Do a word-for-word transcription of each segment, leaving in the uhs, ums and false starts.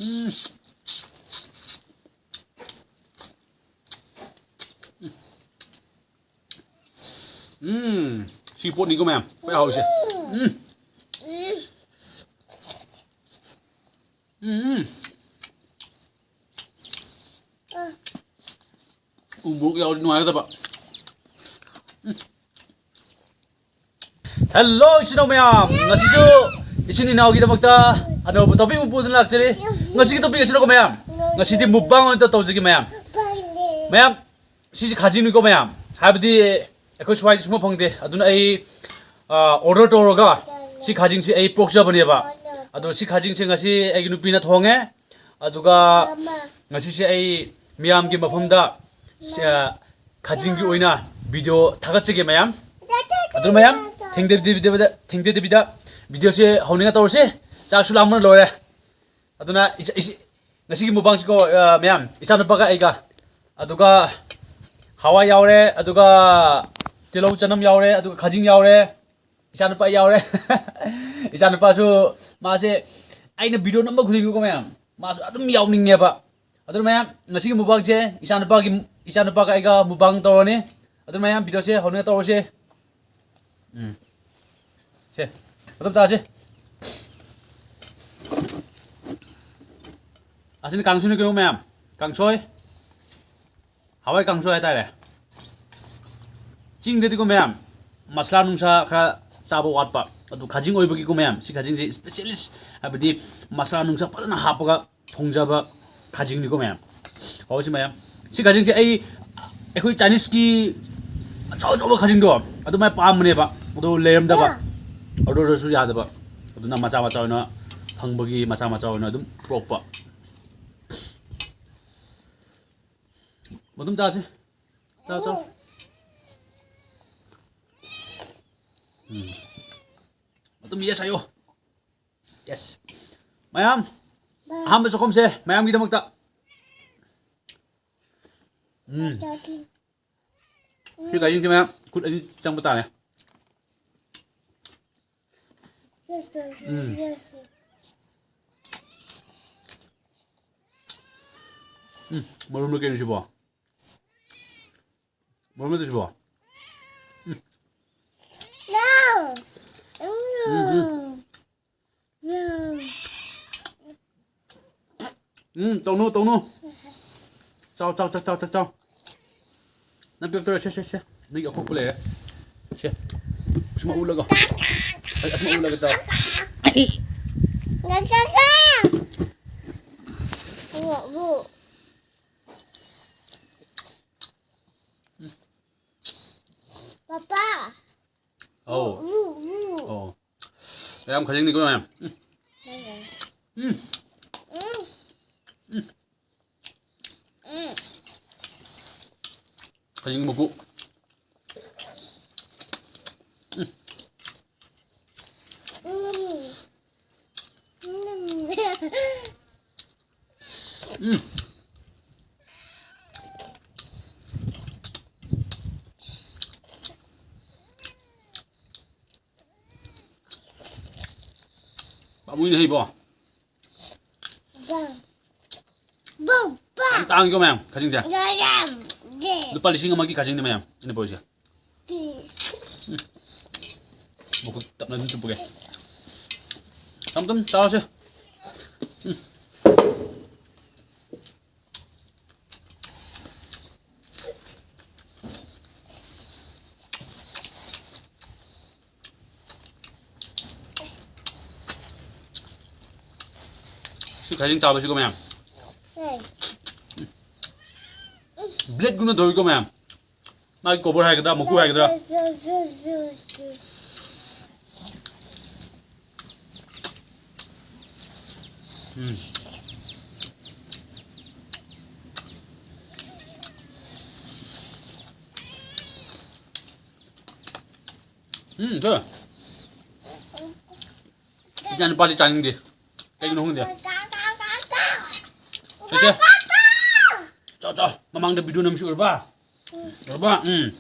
ꯎꯝ꯫ ꯎꯝ꯫ ꯁꯤ ꯄꯣꯠꯅꯤꯀꯣ ꯃꯌꯥꯝ ꯈ꯭ꯋꯥꯏ ꯍꯥꯎꯔꯤꯁꯦ꯫ ꯎꯝ꯫ ꯎꯝ꯫ ꯎ ꯃꯣꯔꯣꯛ ꯌꯥꯎꯔꯗꯤ ꯅꯨꯡꯉꯥꯏꯒꯗꯕ꯫ ꯎꯝ꯫ ꯍꯦꯜꯂꯣ, ꯏꯆꯤꯟ ꯏꯅꯥꯎ ꯃꯌꯥꯝ, ꯉꯁꯤꯁꯨ ꯏꯆꯤꯟ ꯏꯅꯥꯎꯒꯤꯗꯃꯛꯇ ꯑꯅꯧꯕ topic ꯑꯃ ꯄꯨꯗꯨꯅ ꯂꯥꯛꯆꯔꯤ꯫ ꯉꯁꯤꯒꯤ topic ꯑꯁꯤꯅꯀꯣ ꯃꯌꯥꯝ, ꯉꯁꯤꯗꯤ mukbang ꯑꯣꯏꯅ ꯇꯧꯖꯒꯦ ꯃꯌꯥꯝ꯫ ꯃꯌꯥꯝ, ꯁꯤꯁꯤ ꯈꯥꯖꯤꯡꯅꯤꯀꯣ ꯃꯌꯥꯝ, ꯍꯥꯏꯕꯗꯤ ꯑꯩꯈꯣꯏ ꯁ꯭ꯋꯥꯏꯗ ꯁꯨꯡꯐꯪ ꯐꯪꯗꯦ, ꯑꯗꯨꯅ ꯑꯩ, ꯑ, order ꯇꯧꯔꯒ ꯁꯤ ꯈꯥꯖꯤꯡꯁꯤ ꯑꯩ ꯄꯣꯛꯆꯕꯅꯦꯕ꯫ ꯑꯗꯣ ꯁꯤ ꯈꯥꯖꯤꯡꯁꯦ ꯉꯁꯤ ꯑꯩꯒꯤ ꯅꯨꯄꯤꯅ ꯊꯣꯡꯉꯦ꯫ ꯑꯗꯨꯒ ꯉꯁꯤꯁꯦ ꯑꯩ ꯃꯤꯌꯥꯝꯒꯤ ꯃꯐꯝꯗ ꯁꯤ, ꯑ, ꯈꯥꯖꯤꯡꯒꯤ ꯑꯣꯏꯅ video ꯊꯥꯒꯠꯆꯒꯦ ꯃꯌꯥꯝ꯫ ꯑꯗꯨ ꯃꯌꯥꯝ, ꯊꯦꯡꯗꯕꯤꯗ, ꯊꯦꯡꯗꯕꯤꯗ videoꯁꯦ ꯍꯧꯅꯤꯡꯉ ꯇꯧꯔꯁꯦ꯫ ꯆꯥꯛꯁꯨ ꯂꯥꯝꯕꯅ ꯂꯣꯏꯔꯦ꯫ ꯑꯗꯨꯅ ꯏꯆ-, ꯏꯆ-, ꯉꯁꯤꯒꯤ mukbangꯁꯤꯀꯣ, ꯑ, ꯃꯌꯥꯝ, ꯏꯆꯥꯅꯨꯄꯥꯒ ꯑꯩꯒ, ꯑꯗꯨꯒ ꯍꯋꯥꯏ ꯌꯥꯎꯔꯦ, ꯑꯗꯨꯒ ꯇꯤꯜꯍꯧ ꯆꯅꯝ ꯌꯥꯎꯔꯦ, ꯑꯗꯨꯒ ꯈꯥꯖꯤꯡ ꯌꯥꯎꯔꯦ, ꯏꯆꯥꯅꯨꯄꯥ ꯌꯥꯎꯔꯦ꯫ ꯏꯆꯥꯅꯨꯄꯥꯁꯨ ꯃꯥꯁꯦ ꯑꯩꯅ video ꯅꯝꯕ ꯈꯨꯗꯤꯡꯒꯤꯀꯣ ꯃꯌꯥꯝ, ꯃꯥꯁꯨ ꯑꯗꯨꯝ ꯌꯥꯎꯅꯤꯡꯉꯦꯕ꯫ ꯑꯗꯨꯅ ꯃꯌꯥꯝ, ꯉꯁꯤꯒꯤ mukbangꯁꯦ ꯏꯆꯥꯅꯨꯄꯥꯒꯤ, ꯏꯆꯥꯅꯨꯄꯥꯒ ꯑꯩꯒ mukbang ꯇꯧꯔꯅꯤ꯫ ꯑꯗꯨꯅ ꯃꯌꯥꯝ, videoꯁꯦ ꯍꯧꯅ ꯇꯧꯔꯁꯦ꯫ ꯎꯝ꯫ ꯁꯦ, ꯑꯗꯨꯝ ꯆꯥꯁꯦ꯫ ꯑꯁꯤꯅ ꯀꯥꯡꯁꯣꯏꯅꯤ ꯀꯩꯅꯣ ꯃꯌꯥꯝ꯫ ꯀꯥꯡꯁꯣꯏ꯫ ꯍꯋꯥꯏ ꯀꯥꯡꯁꯣꯏ ꯍꯥꯏꯇꯥꯔꯦ꯫ ꯆꯤꯡꯗꯗꯤꯀꯣ ꯃꯌꯥꯝ, ꯃꯁꯂꯥ ꯅꯨꯡꯁꯥ ꯈꯔ ꯆꯥꯕ ꯋꯥꯠꯄ꯫ ꯑꯗꯨ ꯈꯥꯖꯤꯡ ꯑꯣꯏꯕꯒꯤꯀꯣ ꯃꯌꯥꯝ, ꯁꯤ ꯈꯥꯖꯤꯡꯁꯦ specialist, ꯍꯥꯏꯕꯗꯤ ꯃꯁꯂꯥ ꯅꯨꯡꯁꯥ ꯐꯖꯅ ꯍꯥꯞꯄꯒ ꯊꯣꯡꯖꯕ ꯈꯥꯖꯤꯡꯅꯤꯀꯣ ꯃꯌꯥꯝ꯫ ꯍꯧꯔꯁꯤ ꯃꯌꯥꯝ꯫ ꯁꯤ ꯈꯥꯖꯤꯡꯁꯦ ꯑꯩ, ꯑꯩꯈꯣꯏ Chineseꯀꯤ ꯑꯆꯧ ꯑꯆꯧꯕ ꯈꯥꯖꯤꯡꯗꯣ ꯑꯗꯨꯃꯥꯏꯅ ꯄꯥꯝꯕꯅꯦꯕ꯫ ꯑꯗꯨ ꯂꯩꯔꯝꯗꯕ꯫ Orderꯗꯁꯨ ꯌꯥꯗꯕ꯫ ꯑꯗꯨꯅ ꯃꯆꯥ ꯃꯆꯥ ꯑꯣꯏꯅ ꯐꯪꯕꯒꯤ ꯃꯆꯥ ꯃꯆꯥ ꯑꯣꯏꯅ ꯑꯗꯨꯝ ꯄꯨꯔꯛꯄ꯫ ꯃꯇꯨꯝ ꯆꯥꯁꯦ꯫ ꯆꯥꯎ, ꯆꯥꯎ꯫ ꯎꯝ꯫ ꯃꯇꯨꯝ yes ꯍꯥꯏꯌꯣ꯫ Yes꯫ ꯃꯌꯥꯝ, ꯑꯍꯥꯟꯕ ꯆꯥꯛꯈꯨꯝꯁꯦ ꯃꯌꯥꯝꯒꯤꯗꯃꯛꯇ꯫ ꯎꯝ꯫ ꯁꯤ ꯈꯥꯖꯤꯡꯁꯦ ꯃꯌꯥꯝ ꯈꯨꯠ ꯑꯅꯤ ꯆꯪꯕ ꯇꯥꯔꯦ꯫ ꯎꯝ꯫ ꯎꯝ, ꯃꯔꯨꯝꯗꯣ ꯀꯩꯅꯣ ꯁꯤꯕꯣ? ꯃꯔꯨꯝ ꯅꯠꯇꯦ ꯁꯤꯕꯣ? No. ꯎꯝ, ꯎꯝ. No. ꯎꯝ, ꯇꯧꯅꯨ, ꯇꯧꯅꯨ. ꯆꯥꯎ, ꯆꯥꯎ, ꯆꯥꯎ, ꯆꯥꯎ, ꯆꯥꯎ, ꯆꯥꯎ. ꯅꯪ ꯄꯤꯔꯛꯇꯣꯏꯔꯣ? ꯁꯦ, ꯁꯦ, ꯁꯦ. ꯅꯪꯒꯤ ꯑꯈꯣꯛꯄ ꯂꯩꯔꯦ꯫ ꯁꯦ. ꯑꯁꯨꯃꯥꯏ ꯎꯠꯂꯒ꯫ ꯑꯩ ꯑꯁꯨꯃꯥꯏ ꯎꯠꯂꯒ ꯆꯥꯎ꯫ Kaka. Wo, wo. Papa. ꯑꯧ꯫ Wo, wo. ꯑꯧ꯫ ꯌꯥꯝ ꯈꯖꯤꯡꯅꯤꯀꯣ ꯃꯌꯥꯝ꯫ ꯎꯝ꯫ ꯎꯝ꯫ Mm. Mm. ꯈꯖꯤꯡ ꯃꯀꯨ꯫ Mm. ꯎꯝ꯫ ꯄꯥꯝꯃꯨꯏꯅꯦ ꯏꯕꯣ꯫ Bang. Bang, ꯌꯥꯝ bang. ꯇꯥꯡꯉꯤꯀꯣ ꯃꯌꯥꯝ ꯈꯖꯤꯡꯁꯦ꯫ Garam. De. ꯂꯨꯄꯥ ꯂꯤꯁꯤꯡ ꯑꯃꯒꯤ ꯈꯖꯤꯡꯅꯦ ꯃꯌꯥꯝ ꯑꯩꯅ ꯄꯨꯔꯤꯁꯦ꯫ Di. ꯃꯈꯨꯠ ꯇꯞꯅ ꯑꯗꯨꯝ ꯆꯨꯞꯄꯒꯦ꯫ ꯇꯞ ꯇꯞꯅ ꯆꯥꯔꯁꯦ꯫ ꯎꯝ꯫ ꯁꯤ ꯈꯖꯤꯡ ꯆꯥꯕꯁꯤꯀꯣ ꯃꯌꯥꯝ꯫ Hey. ꯕ꯭ꯂꯦꯗꯒꯨꯝꯅ ꯇꯧꯏꯀꯣ ꯃꯌꯥꯝ꯫ ꯃꯥꯒꯤ ꯀꯣꯕꯔ ꯍꯥꯏꯒꯗ꯭ꯔꯥ, ꯃꯀꯨ ꯍꯥꯏꯒꯗ꯭ꯔꯥ? ꯎꯝ꯫ ꯎꯝ, ꯁꯦ꯫ ꯏꯆꯥ ꯅꯨꯄꯥꯗꯤ ꯆꯥꯅꯤꯡꯗꯦ꯫ ꯀꯩꯒꯤꯅꯣ ꯈꯪꯗꯦ꯫ ꯁꯦ, ꯁꯦ꯫ ꯆꯥꯎ, ꯆꯥꯎ꯫ ꯃꯃꯥꯡꯗ ꯚꯤꯗꯤꯑꯣ ꯅꯝꯁꯤ ꯎꯔꯕ? ꯎꯔꯕ? ꯎꯝ꯫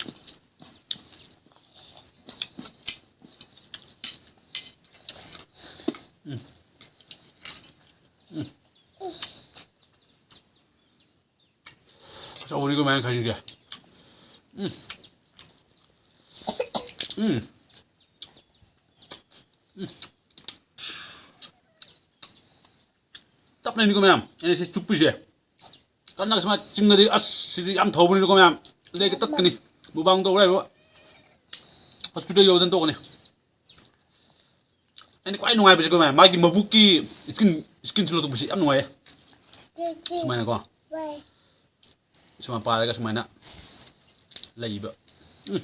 ꯎꯝ꯫ ꯎꯝ꯫ ꯇꯧꯕꯅꯤꯀꯣ ꯃꯌꯥꯝ ꯈꯥꯖꯤꯡꯁꯦ꯫ ꯎꯝ꯫ ꯎꯝ꯫ ꯎꯝ꯫ ꯇꯞꯅꯅꯤꯀꯣ ꯃꯌꯥꯝ ꯑꯩꯅ ꯁꯤ ꯆꯨꯞꯄꯤꯁꯦ꯫ ꯀꯟꯅ ꯁꯨꯃꯥꯏꯅ ꯆꯤꯡꯉꯗꯤ ꯑꯁ ꯁꯤꯗꯤ ꯌꯥꯝ ꯊꯧꯕꯅꯤꯀꯣ ꯃꯌꯥꯝ꯫ ꯂꯦꯛꯀ ꯇꯠꯀꯅꯤ꯫ ꯃꯨꯛꯕꯥꯡ ꯇꯧꯔ ꯂꯩꯔꯣ꯫ ꯍꯣꯁꯄꯤꯇꯥꯜ ꯌꯧꯗꯅ ꯇꯣꯛꯀꯅꯤ꯫ ꯑꯩꯅ ꯈ꯭ꯋꯥꯏ ꯅꯨꯡꯉꯥꯏꯕꯁꯦꯀꯣ ꯃꯌꯥꯝ, ꯃꯥꯒꯤ ꯃꯕꯨꯛꯀꯤ ꯁ꯭ꯀꯤꯟ, ꯁ꯭ꯀꯤꯟꯁꯦ ꯂꯧꯊꯣꯛꯄꯁꯦ ꯌꯥꯝ ꯅꯨꯡꯉꯥꯏꯌꯦ꯫ ꯁꯨꯃꯥꯏꯅꯀꯣ꯫ ꯁꯨꯃꯥꯏꯅ ꯄꯥꯏꯔꯒ ꯁꯨꯃꯥꯏꯅ ꯂꯩꯕ꯫ ꯎꯝ꯫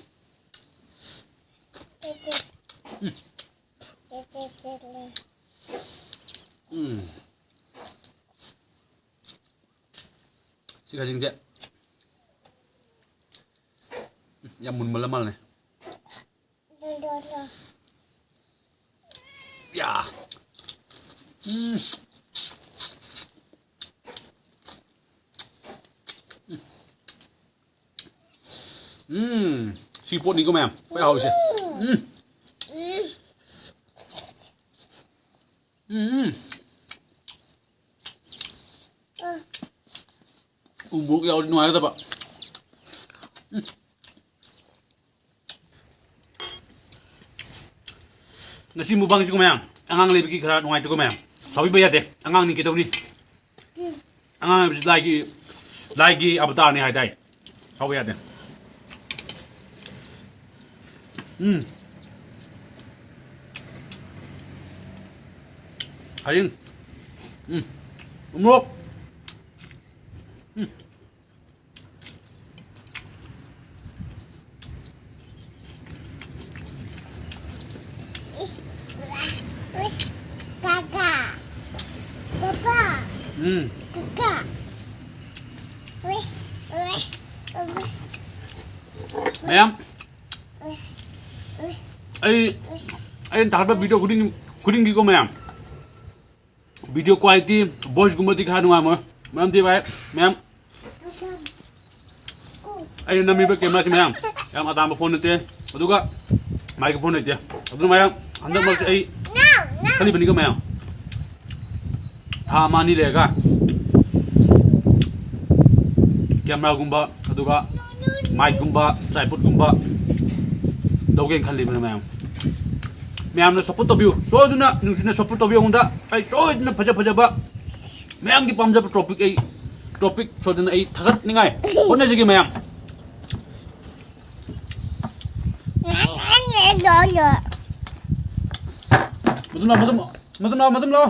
ꯎꯝ꯫ ꯎꯝ꯫ ꯁꯤ ꯈꯥꯖꯤꯡꯁꯦ ꯌꯥꯝ ꯃꯨꯟꯕ ꯂ ꯃꯥꯜꯂꯦ꯫ ꯌꯥ꯫ ꯎꯝ꯫ ꯎꯝ꯫ ꯁꯤ ꯄꯣꯠꯅꯤꯀꯣ ꯃꯌꯥꯝ꯫ ꯈ꯭ꯋꯥꯏ ꯍꯥꯎꯔꯤꯁꯦ꯫ ꯎꯝ꯫ ꯎꯝ꯫ ꯎ ꯃꯣꯔꯣꯛ ꯌꯥꯎꯔꯗꯤ ꯅꯨꯡꯉꯥꯏꯒꯗꯕ꯫ ꯎꯝ꯫ ꯉꯁꯤ ꯃꯨꯛꯕꯥꯡꯁꯤꯀꯣ ꯃꯌꯥꯝ, ꯑꯉꯥꯡ ꯂꯩꯕꯒꯤ ꯈꯔ ꯅꯨꯡꯉꯥꯏꯇꯦꯀꯣ ꯃꯌꯥꯝ꯫ ꯁꯥꯎꯕꯤꯕ ꯌꯥꯗꯦ꯫ ꯑꯉꯥꯡꯅꯤ ꯀꯩꯗꯧꯅꯤ? ꯑꯉꯥꯡ ꯍꯥꯏꯕꯁꯤ ꯂꯥꯏꯒꯤ, ꯂꯥꯏꯒꯤ ꯑꯕꯇꯥꯔꯅꯤ ꯍꯥꯏꯗꯥꯏ꯫ ꯁꯥꯎꯕ ꯌꯥꯗꯦ꯫ ꯎꯝ꯫ ꯍꯌꯦꯡ꯫ ꯎꯝ꯫ ꯎꯃꯣꯔꯣꯛ꯫ ꯎꯝ꯫ ꯀꯥꯀꯥ꯫ ꯄꯥꯄꯥ꯫ ꯎꯝ꯫ ꯀꯥꯀꯥ꯫ ꯃꯌꯥꯝ, ꯑꯩ, ꯑꯩꯅ ꯊꯥꯒꯠꯄ video ꯈꯨꯗꯤꯡ, ꯈꯨꯗꯤꯡꯒꯤꯀꯣ ꯃꯌꯥꯝ, video quality, voiceꯀꯨꯝꯕꯗꯤ ꯈꯔ ꯅꯨꯡꯉꯥꯏꯔꯝꯃꯣꯏ꯫ ꯃꯔꯝꯗꯤ ꯚꯥꯏ, ꯃꯌꯥꯝ, ꯑꯩꯅ ꯅꯝꯃꯤꯕ cameraꯁꯤ ꯃꯌꯥꯝ, ꯌꯥꯝ ꯑꯇꯥꯡꯕ phone ꯅꯠꯇꯦ꯫ ꯑꯗꯨꯒ microphone ꯂꯩꯇꯦ꯫ ꯑꯗꯨꯅ ꯃꯌꯥꯝ, ꯍꯟꯗꯛ ꯃꯔꯛꯁꯦ ꯑꯩ ꯈꯜꯂꯤꯕꯅꯤꯀꯣ ꯃꯌꯥꯝ, ꯊꯥ ꯑꯃ ꯑꯅꯤ ꯂꯩꯔꯒ cameraꯒꯨꯝꯕ, ꯑꯗꯨꯒ micꯒꯨꯝꯕ, tripodꯀꯨꯝꯕ ꯂꯧꯒꯦꯅ ꯈꯜꯂꯤꯕꯅꯦ ꯃꯌꯥꯝ꯫ ꯃꯌꯥꯝꯅ support ꯇꯧꯕꯤꯌꯨ, ꯁꯣꯏꯗꯅ ꯅꯨꯡꯁꯤꯅ support ꯇꯧꯕꯤꯌꯨ ꯑꯩꯉꯣꯟꯗ꯫ ꯑꯩ ꯁꯣꯏꯗꯅ ꯐꯖ ꯐꯖꯕ ꯃꯌꯥꯝꯒꯤ ꯄꯥꯝꯖꯕ topic, ꯑꯩ topic ꯁꯣꯏꯗꯅ ꯑꯩ ꯊꯥꯒꯠꯅꯤꯡꯉꯥꯏ ꯍꯣꯠꯅꯖꯒꯦ ꯃꯌꯥꯝ꯫ ꯃꯗꯨꯝ ꯂꯥꯎ, ꯃꯗꯨꯝ, ꯃꯗꯨꯝ ꯂꯥꯎ, ꯃꯗꯨꯝ ꯂꯥꯎ꯫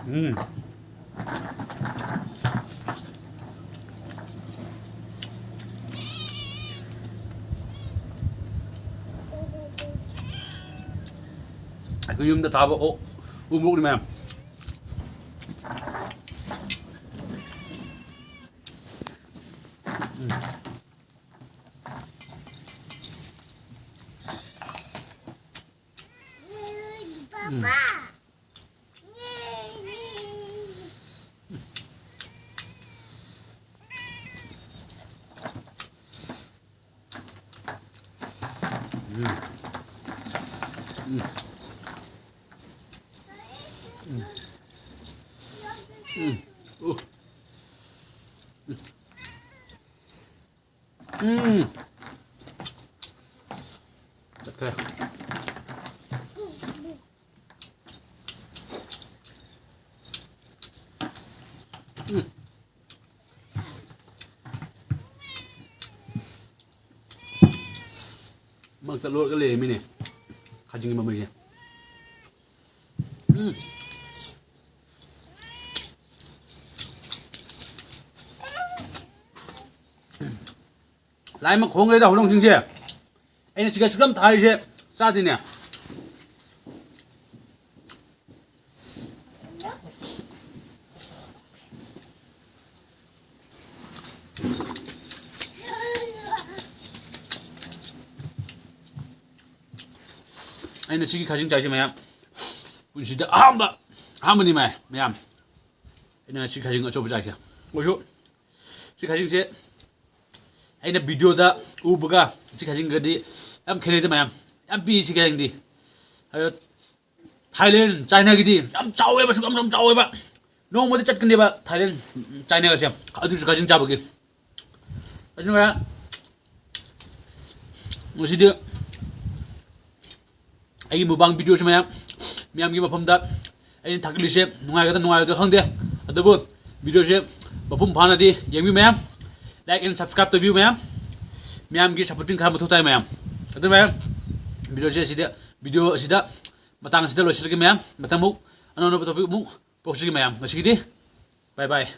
ꯎꯝ꯫ ꯑꯩꯈꯣꯏ ꯌꯨꯝꯗ ꯊꯥꯕ ꯑꯣꯛ, ꯎꯃꯣꯛꯅꯤ ꯃꯌꯥꯝ꯫ ꯎꯝ꯫ ꯎꯝ꯫ ꯎꯝ꯫ ꯎꯝ꯫ ꯎꯝ꯫ ꯎꯝ꯫ ꯎ꯫ ꯎꯝ꯫ ꯎꯝ꯫ ꯆꯠꯈ꯭ꯔꯦ꯫ ꯎꯝ꯫ ꯃꯔꯛꯇ ꯂꯣꯠꯂꯒ ꯂꯩꯔꯝꯃꯤꯅꯦ ꯈꯥꯖꯤꯡꯒꯤ ꯃꯃꯩꯁꯦ꯫ ꯎꯝ꯫ ꯂꯥꯏꯃ ꯈꯣꯡꯈ꯭ꯔꯦꯗ ꯍꯧꯗꯣꯡꯁꯤꯡꯁꯦ꯫ ꯑꯩꯅ ꯁꯤꯒ ꯁꯨꯛꯌꯥꯝ ꯊꯥꯔꯤꯁꯦ ꯆꯥꯗꯦꯅꯦ꯫ ꯑꯩꯅ ꯁꯤꯒꯤ ꯈꯥꯖꯤꯡ ꯆꯥꯏꯁꯦ ꯃꯌꯥꯝ꯫ ꯄꯨꯟꯁꯤꯗ ꯑꯍꯥꯟꯕ ꯑꯍꯥꯟꯕꯅꯤ ꯃꯥꯏ ꯃꯌꯥꯝ꯫ ꯑꯩꯅ ꯉꯁꯤ ꯈꯖꯤꯡ ꯑꯆꯧꯕ ꯆꯥꯏꯁꯦ꯫ ꯑꯣꯏꯁꯨ ꯁꯤ ꯈꯖꯤꯡꯁꯦ ꯑꯩꯅ ꯚꯤꯗꯤꯑꯣꯗ ꯎꯕꯒ ꯁꯤ ꯈꯖꯤꯡꯒꯗꯤ ꯌꯥꯝ ꯈꯦꯠꯅꯩꯗ ꯃꯌꯥꯝ꯫ ꯌꯥꯝ ꯄꯤꯛꯏ ꯁꯤ ꯈꯖꯤꯡꯗꯤ꯫ ꯑꯗꯣ ꯊꯥꯏꯂꯦꯟ ꯆꯥꯏꯅꯥꯒꯤꯗꯤ ꯌꯥꯝ ꯆꯥꯎꯋꯦꯕ, ꯁꯨꯛ ꯌꯥꯝ ꯌꯥꯝ ꯆꯥꯎꯋꯦꯕ꯫ ꯅꯣꯡꯃꯗꯤ ꯆꯠꯀꯅꯦꯕ ꯊꯥꯏꯂꯦꯟ ꯆꯥꯏꯅꯥꯒꯁꯦ꯫ ꯑꯗꯨꯁꯨ ꯈꯖꯤꯡ ꯆꯥꯕꯒꯤ꯫ ꯑꯗꯨꯅ ꯉꯁꯤꯗꯤ ꯑꯩꯒꯤ ꯃꯨꯛꯕꯥꯡ ꯚꯤꯗꯤꯑꯣꯁꯤ ꯃꯌꯥꯝ ꯃꯌꯥꯝꯒꯤ ꯃꯐꯝꯗ ꯑꯩꯅ ꯊꯥꯒꯠꯂꯤꯁꯦ ꯅꯨꯡꯉꯥꯏꯒꯗ꯭ꯔꯥ ꯅꯨꯡꯉꯥꯏꯔꯣꯏꯗ꯭ꯔꯥ ꯈꯪꯗꯦ꯫ ꯑꯗꯨꯕꯨ ꯚꯤꯗꯤꯑꯣꯁꯦ ꯃꯄꯨꯡ ꯐꯥꯅꯗꯤ ꯌꯦꯡꯕꯤꯌꯨ ꯃꯌꯥꯝ꯫ Like and subscribe ꯇꯧꯕꯤꯌꯨ ꯃꯌꯥꯝ꯫ ꯃꯌꯥꯝꯒꯤ supporting ꯈꯔ ꯃꯊꯧ ꯇꯥꯏ ꯃꯌꯥꯝ꯫ ꯑꯗꯨ ꯃꯌꯥꯝ ꯚꯤꯗꯤꯑꯣꯁꯦ ꯑꯁꯤꯗ ꯚꯤꯗꯤꯑꯣ ꯑꯁꯤꯗ ꯃꯇꯥꯡ ꯑꯁꯤꯗ ꯂꯣꯏꯁꯤꯜꯂꯒꯦ ꯃꯌꯥꯝ꯫ ꯃꯊꯪ ꯑꯃꯨꯛ ꯑꯅꯧ ꯑꯅꯧꯕ topic ꯑꯃꯨꯛ ꯄꯨꯔꯛꯆꯒꯦ ꯃꯌꯥꯝ꯫ ꯉꯁꯤꯒꯤꯗꯤ bye bye꯫